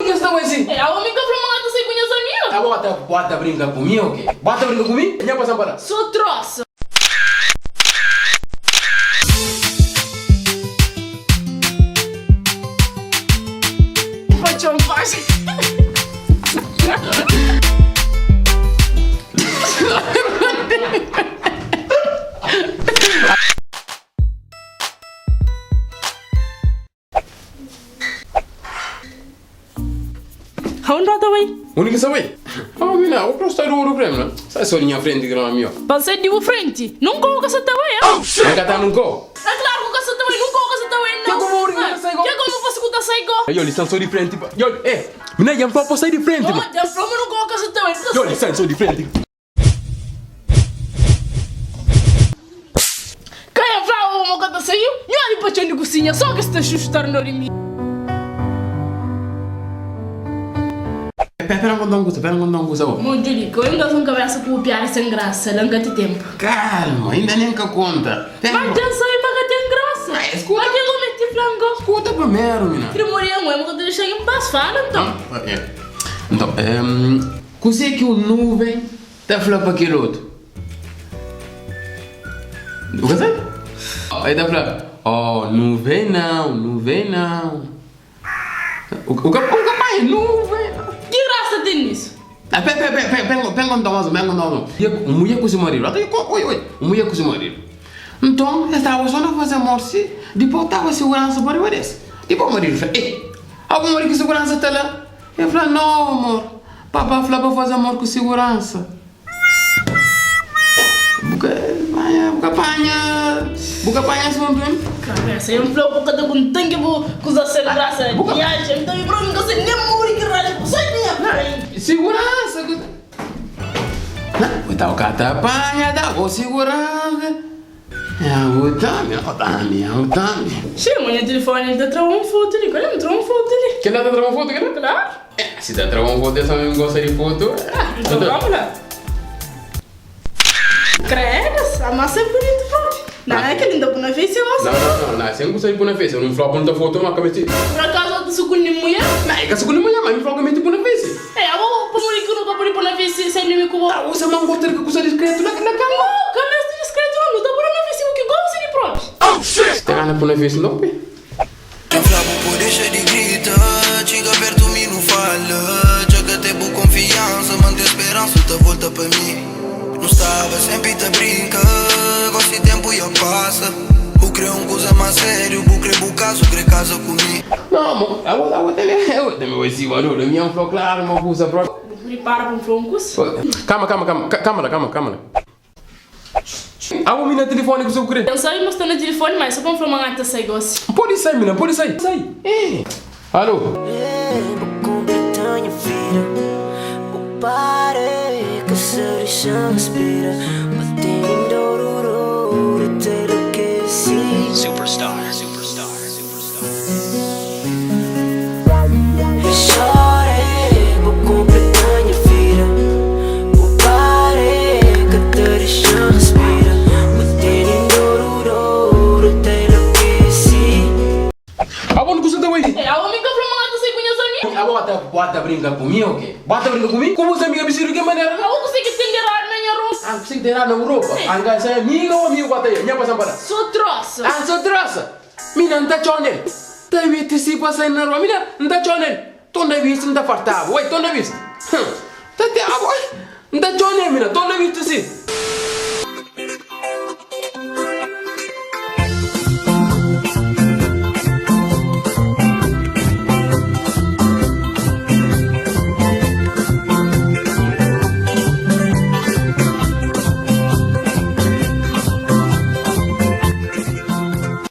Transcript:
Undi ki es ta bai si? Eh, awo mi ka fla ma N ta sai ku nhas amiga. Ta bo ta bo ta brinka ku mi o ke? Bo ta brinka ku mi? Nha pasan pa la. So trosa. Pa txon faxi. Aonde bo ta bai? Undi ki sa bai? Oh mina, bu prosta duru kre mina. Sai so di nha frenti ki no mi oh. Pa N sai di bu frenti? Nunka bu ka sa ta bai, ah? N ka ta nunka oh. É klaru ku ka sa ta bai, nunka bu ka sa ta bai Ke nau. ku bu ka ta sai go? Ke ku bu fasi ku ta sai go? Yo li san so di frenti pa. Yo, eh, mina dja N fla pa sai di frenti Oh, ma. dja N fla ma nunka bu ka sa ta bai. Yo li san so di frenti. Ka N flaba bo ma ka ta saiu? Nho ali pa txon di kusinha, so ki sta xuxu ta rondó di mi. Pera N konta un kusa, pera N konta un kusa bo. Mo Juli, ka oi N gasta un kabesa ku bu piada sen grasa, la N ka ti tenpu. Kalma, inda nen ka konta. Ma dja N sabe ma ka ten grasa. Eskuta. Ma ke ku meste fla-m go? Skuta primeru, mina. Trimoria N oi, ma ka ta dexa-m en pas, fala nton. Nton, kuzê ki un nuven ta fla pa kel otu? Bu ka sabe? El ta fla, Oh, nuven nau, nuven nau. U ka panha nuven nau. Ki grasa ten nisu? Ben konta-m osu, ben konta-m osu. Un mudjer ku se maridu, oi, oi, un mudjer ku se maridu. Nton, es staba so na faze amor si, dipôs tava siguransa pa riba di es. Dipôs maridu fla, Ei, abo modi ki siguransa ta la? El fla, Nau, amor, papa fla pa faze amor ku siguransa. Bu ka panha, bu ka panha, bu ka panha asuntu, hein? Kabesa, N fla bu ka ta kontan ki bu kuza sen grasa, viaja, N ta vibra, N ka sabe nen modi ki raja bu sai di nha frenti. Siguransa ku ta, bu ta ka ta panha da bo siguransa, nha bu tambi, nha bu tambi, nha bu tambi. Xê, ma nha tilifoni ta tra un fotu li, kal-é? N tra un fotu li. Kel-la ta tra un fotu kel-la? Klaru. Si ta tra un fotu es omi gosta di fotu. Então vamos lá. Credas, a massa é bonito propi. Não é que linda bu na face gosta. Não, não, não, não, sem gosta de bu na face. Eu não falo bonita foto, mas cabeça. Por acaso eu te sucundi mulher? Não, é que sucundi mulher, mas me fala que mete bu na face. É, eu vou por que nunca pode pôr na face sem nome com Tá, você não gosta de coisa discreto na na cama? Não, cabeça discreto não, não tá por na face que gosta de próprio. Oh shit! Tá na pôr na face não, pê? Dja fla bu po dexa di grita Txiga pertu mi nu fala Dja ka ten bu konfiansa Mante speransa ta volta pa mi Nu staba senpri ta brinka Gosi tenpu dja pasa Bu kre un kuza más sériu Bu kre bu kazu kre kaza ku mi. No amo, abo abo tene abo tene oi si valor, mi am flo claro ma kusa pro. Bu pripara pa N fla un kusa? Kama kama kama kama la kama kama la. Abo mina telefoni kusa bu kre. N sabe ma sta na telefoni ma é so pa N fla ma N ta sai gosi. Pode sai mina pode sai sai eh alo. Abo nu kusa ta bai. Eh, abo mi ka fla ma N ta sai ku nhas amiga. Abo ta bo ta brinka ku mi o ke? Bo ta brinka ku mi? Ku bus amiga bistidu ki manera la? Abo kuse ki ten di eradu na nha ropa? Ah, kuse ki ten eradu na bu ropa? Anga sai amiga o amigu bo ta ia? Nha pasan pa la. So trosa. Ah, so trosa. Mina N ta txonel. Ta bisti si pa sai na rua. Mina N ta txonel. Tonda bisti N ta fartaba. Oi, tonda bisti. Hum. Ta te abo. N ta txonel mina. Tonda bisti si.